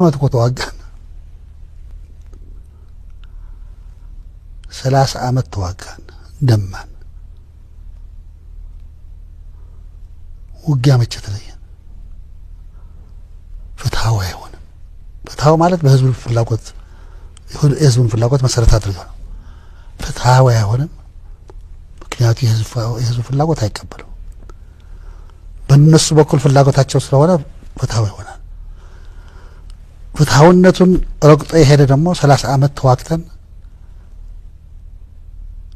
ዓመት እኮ ተዋጋን። 30 ዓመት ተዋጋን፣ ደማን። ውጊያ መቼ ተለየን? ፍትሐዊ አይሆንም። ፍትሐዊ ማለት በህዝቡ ፍላጎት፣ የህዝቡን ፍላጎት መሰረት አድርገው ነው። ፍትሐዊ አይሆንም፣ ምክንያቱ የህዝቡ ፍላጎት አይቀበለው። በእነሱ በኩል ፍላጎታቸው ስለሆነ ፍትሐዊ ይሆናል። ፍትሐዊነቱን ረግጦ የሄደ ደግሞ 30 ዓመት ተዋግተን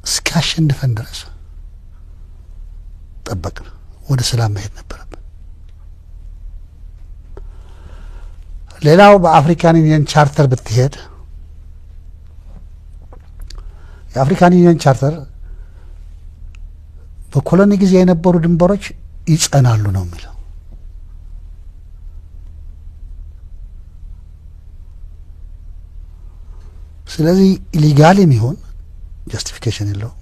እስካሸንፈን ድረስ ጠበቅን። ወደ ሰላም መሄድ ነበረብን። ሌላው በ African Union Charter ብትሄድ፣ የ African Union Charter በ colony ጊዜ የነበሩ ድንበሮች ይጸናሉ ነው የሚለው። ስለዚህ legal ም ይሁን justification የለውም፣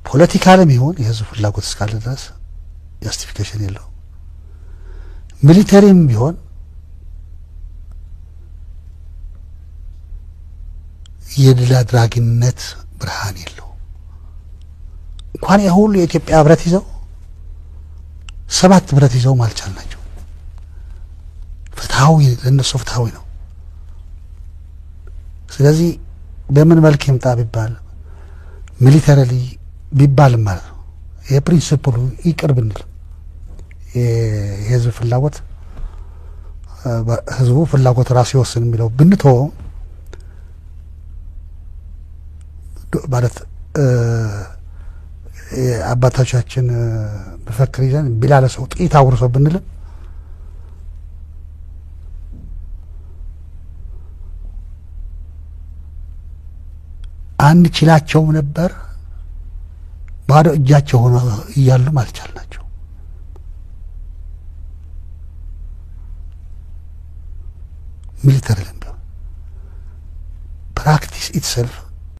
political ም ይሁን የህዝብ ፍላጎት እስካለ ድረስ justification የለውም። Military ም ቢሆን የድል አድራጊነት ብርሃን የለውም። እንኳን የሁሉ የኢትዮጵያ ብረት ይዘው 7 ብረት ይዘው አልቻል ናቸው። ፍትሃዊ ለነሱ ፍትሃዊ ነው። ስለዚህ በምን መልክ ይምጣ ቢባል፣ militarily ቢባልም ማለት ነው፣ የ principle ኡ ይቅር ብንል፣ የህዝብ ፍላጎት፣ ህዝቡ ፍላጎት ራሱ ይወስን የሚለው ብንተወው፣ ማለት አባቶቻችን መፈክር ይዘን ቢላለ ሰው ጥይት አጉርሶ ብንልም፣ አንችላቸውም ነበር። ባዶ እጃቸው ሆኖ እያሉም አልቻልናቸው። Military ቢሆን practice itself